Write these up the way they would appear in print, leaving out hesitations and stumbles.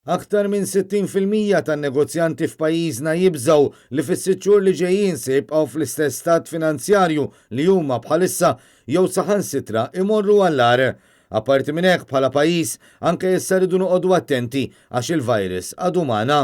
Aktar minn 60% tan-negozjanti f'pajjiżna jibżgħu li fis-sitt xhur li ġejjin se jibqgħu fl-istess stat finanzjarju li huma bħalissa jew saħansitra imorru għall-agħar. Apparti minn hekk bħala pajjiż anke issa rridu noqogħdu attenti għax il-virus għadu magħna.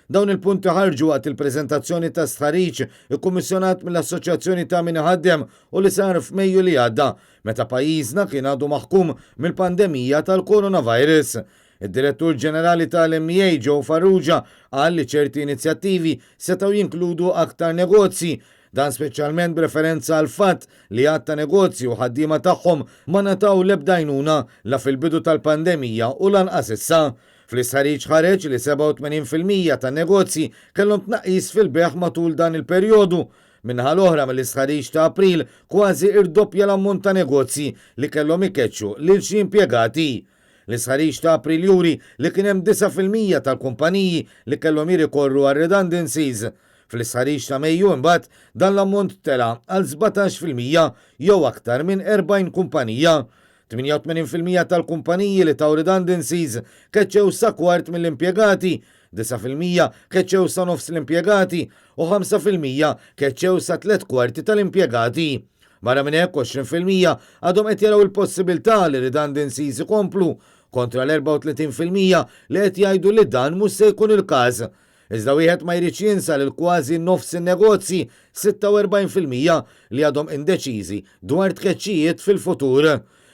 Dawn il-punti ħarġu waqt il-preżentazzjoni ta' stħarriġ ikkummissjonat mill-Assoċjazzjoni ta' Min Iħaddem u li sar f'Mejju li għadda meta pajjiżna kien għadu maħkum mill-pandemija tal-coronavirus. Id-Direttur Ġenerali tal-MEA Joe Farrugia qal li ċerti inizjattivi setgħu jinkludu aktar negozji, dan speċjalment b'referenza għall-fatt li għadd ta' negozji u ħaddiema tagħhom ma ngħataw l-ebda għajnuna la fil-bidu tal-pandemija u lanqas issa. Fl-istħarriġ ħareġ li 87% tan-negozji kellhom tnaqqis fil-bejgħ matul dan il-perjodu. Min-naħa l-oħra mill-istħarriġ ta' April kważi irdoppja l-ammont ta' negozji li kellhom ikeċċu lil xi impjegati. L-istħarriġ ta' April juri li kien hemm 9% tal-kumpaniji li kellhom jirrikorru għal redundancies. Fl-istħarriġ ta' Mejju, imbagħad, dan l-ammont tela' għal 17% jew aktar minn 40 kumpanija. 88% tal-kumpaniji li taw redundancies keċċew sa kwart mill-impjegati, 9% keċċew sa nofs l-impjegati u 5% keċċew sa tlett kwarti tal-impjegati. Barra minn hekk, 20% għadhom qed jaraw il-possibilità li redundancies ikomplu, kontra l-34% li qed jgħidu li dan mhux se jkun il-każ. Iżda wieħed ma jridx jinsa lil kważi nofs in-negozji, 46%, li għadhom indeċiżi dwar tkeċċijiet fil-futur.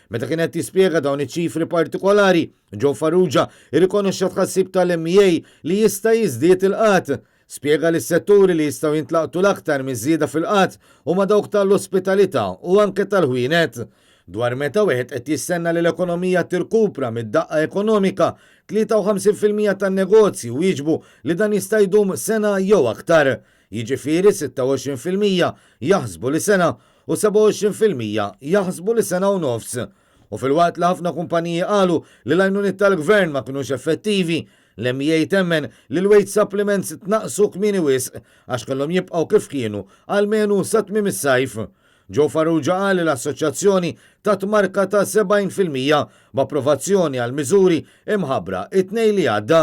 Meta kien qed jispjega dawn iċ-ċifri partikolari, Joe Farrugia irrikonoxxa tħassib tal-MEA li jista' jiżdied il-qgħad. Spjega li s-setturi li jistgħu jintlaqtu l-aktar miż-żieda fil-qgħad huma dawk ta' l-ospitalità u anke tal-ħwienet. Dwar meta wieħed qed jistenna li l-ekonomija tirkupra mid-daqqa ekonomika, 53% tan-negozji wieġbu li dan jista' jdum sena jew aktar. Jiġifieri 26% jaħsbu li sena u 27% jaħsbu li sena u nofs. U filwaqt li ħafna kumpaniji qalu li l-għajnuniet tal-gvern ma kinux effettivi, L-MEA temmen li l-wage supplements tnaqqsu kmieni wisq għax kellhom jibqgħu kif kienu almenu sa tmiem is-sajf. Joe Farrugia qal li l-assoċjazzjoni tat marka ta' 70% b'approvazzjoni għall-miżuri imħabbra t-Tnejn li għadda.